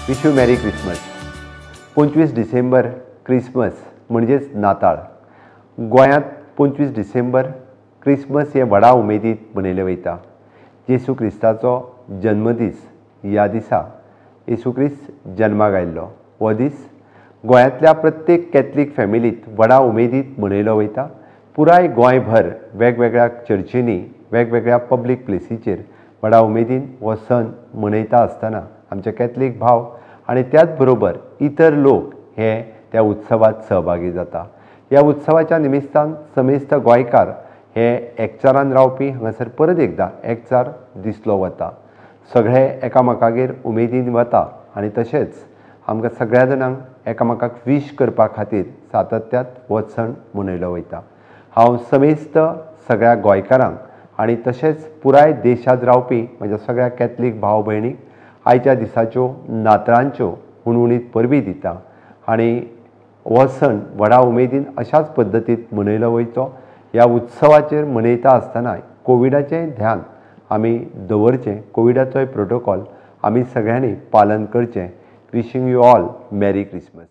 Wish you merry Christmas. 25 December Christmas म्हणजेच नाताळ. गोंयांत 25 डिसेंबर क्रिसमस हे व्हडा उमेदीत मनयले वयता. जेजू क्रिस्ताचो जन्मदीस ह्या दिसा येसू क्रिस्त जन्माक आयिल्लो. हो दीस गोंयांतल्या प्रत्येक कॅथलीक फॅमिलीत व्हडा उमेदीत मनयलो वयता. पुराय गोंयभर वेगवेगळ्या चर्चींनी वेगवेगळ्या पब्लीक प्लेसीचेर व्हडा उमेदीन हो सण मनयता आसतना आमचे कॅथलीक भाव आनी त्याच बरोबर इतर लोक हे त्या उत्सवात सहभागी जाता. ह्या उत्सवाच्या निमित्तान समेस्त गोंयकार हे एकचारान रावपी हांगासर परत एकदां एकचार दिसलो वता. सगळे एकामेकागेर उमेदीन वता आनी तशेंच आमकां सगळ्या जाणांक एकामेकाक वीश करपा खातीर सातत्यात हो सण मनयलो वयता. हांव समेस्त सगळ्या गोंयकारांक आनी तशेंच पुराय देशांत रावपी म्हज्या सगळ्या कॅथलीक भाव भयणीक आयच्या दिसाच्यो नातरांच्यो हुनहुनीत परबी दिता आनी हो सण व्हडा उमेदीन अशाच पद्दतीन मनयलो वयचो. ह्या उत्सवाचेर मनयता आसतना कोविडाचें ध्यान आमी दवरचें, कोविडाचोय प्रोटोकॉल आमी सगळ्यांनी पालन करचें. Wishing you all merry Christmas.